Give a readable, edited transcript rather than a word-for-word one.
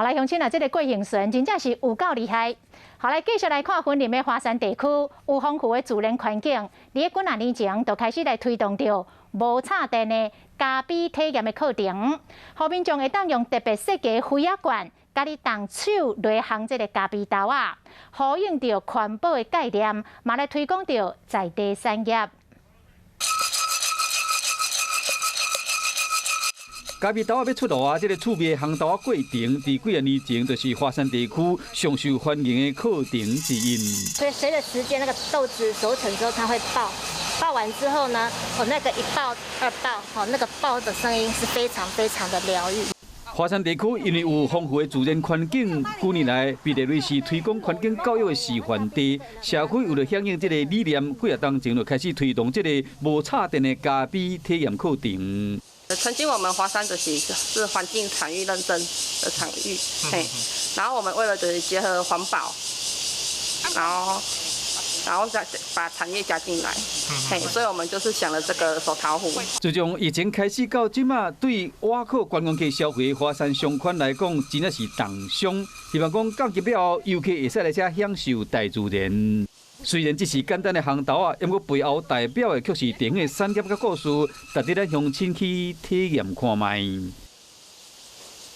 好來，鄉親啊，這個郭榮順真正是有夠厲害。好來，繼續來看雲林的華山地區有豐富的自然環境，佇咧幾若年前就開始來推動著無插電的咖啡體驗的課程，予民眾會當用特別設計的杯仔罐，家己動手來烘這個咖啡豆仔，呼應著環保的概念，嘛來推廣著在地產業。咖啡豆仔欲出爐啊！這个趣味的烘豆仔過程，佇幾若年前就是華山地區上受歡迎的課程之一。所以隨著時間，那個豆子熟成之後，它會爆，爆完之後呢，哦，那個一爆二爆，哦，那個爆的聲音是非常非常的療癒。華山地區因為有豐富的自然環境，幾年來被列為是推廣環境教育的示範地。社區為了響應這个理念，幾若冬前就開始推動這个無插電的咖啡體驗課程。曾經我們華山就是是環境場域認證的場域，嘿，然後我們為了就是結合環保，然後再把產業加進來，嘿，所以我們就是想了這個手淘壺。自從疫情開始到這馬，對外國觀光客消費華山商圈來講，真正是重傷。希望講降級了後，遊客會使來遮享受大自然。雖然只是簡單的烘豆仔，毋過背後代表的卻是地方的產業佮故事，值得咱鄉親去體驗看覓。